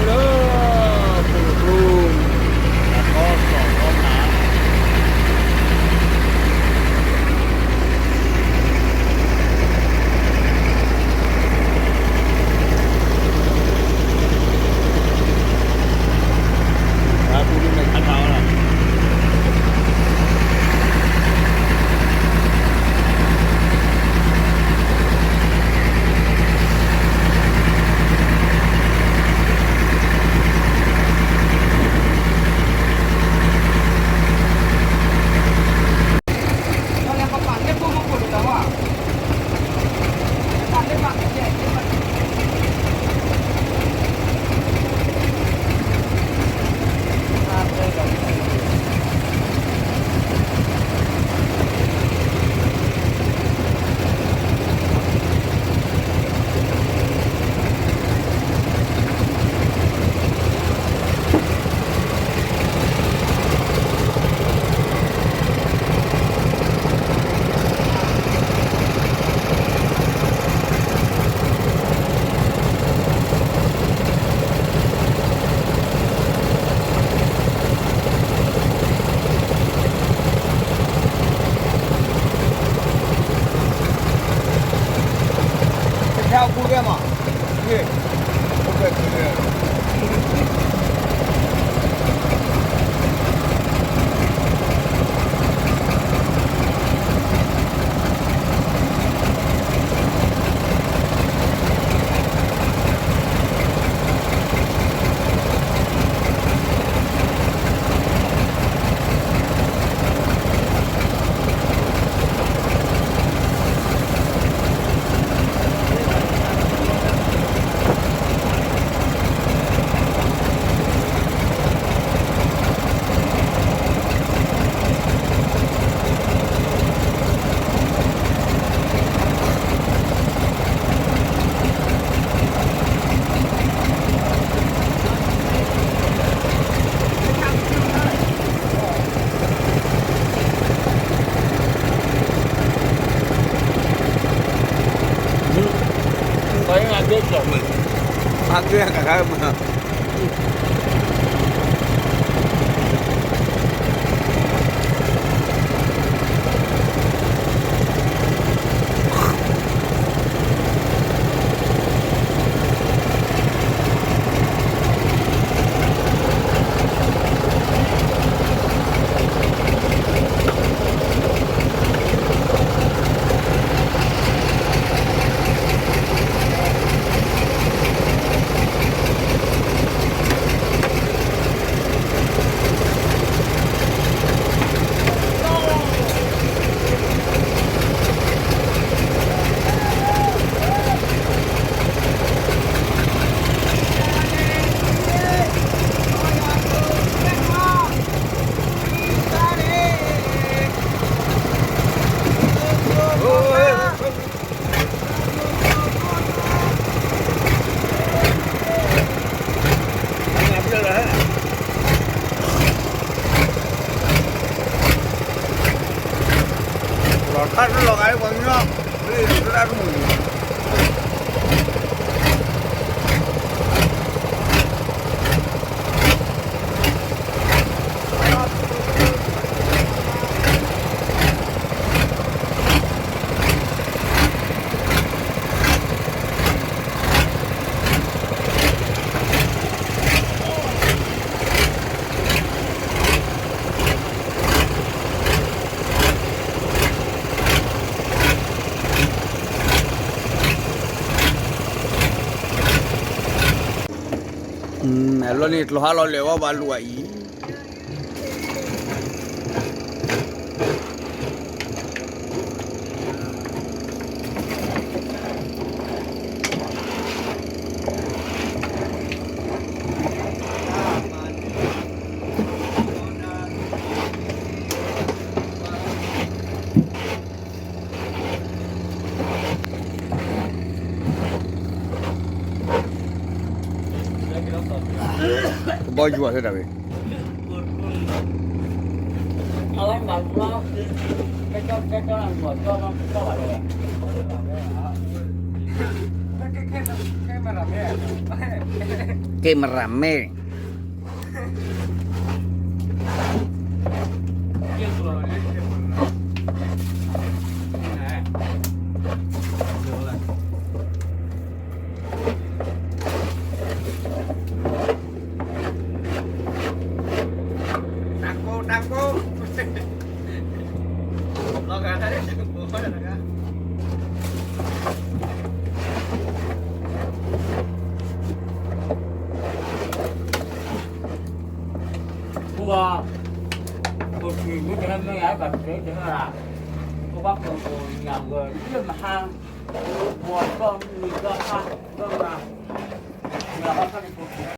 လၢ ပူၤတပူၤ အသီစီၤသီနၤ အပူၤန့ၣ်မဲာ်ခးထးဝဲလီၤ. အဂ့ၢ်ကခါမး လီၤခါလီၤဂာ်ပှၤကညီ လၢယတၢ်တမုာ်န့ၣ် အလီၢ်န့ၣ် ကျိဟါလီၤလဲၤဝဲဘၣ်လိာ်အံၤ ကဘီယူၤအီၤသ့ဒၣ်ဝဲ အဝဲမၤလီၤ ကဲကဲကဲကဲမၤကဲကဲကဲဘၣ်လဲၣ် က့မရၤမဲ တၢ်ကိၢ် တၢ်ကိၢ် လီၤဂာ်တၢ်လၢတၢ်ကိၢ် ပူၤဂီၤ ပူၤထံၣ်မ့ၢ်တဟဲမ့ၢ်ယၤ ဘၣ်တဟဲတဟဲလၢ် ပဘၣ်ကိၢ်ကိၢ်ညၣ်ဂီၤ လၢမဟါ ပှၤဒီမုၢ်ဒီဟါ ဒီမုၢ် မ့ၢ်ဟီၣ်ခီၣ်န့ၣ်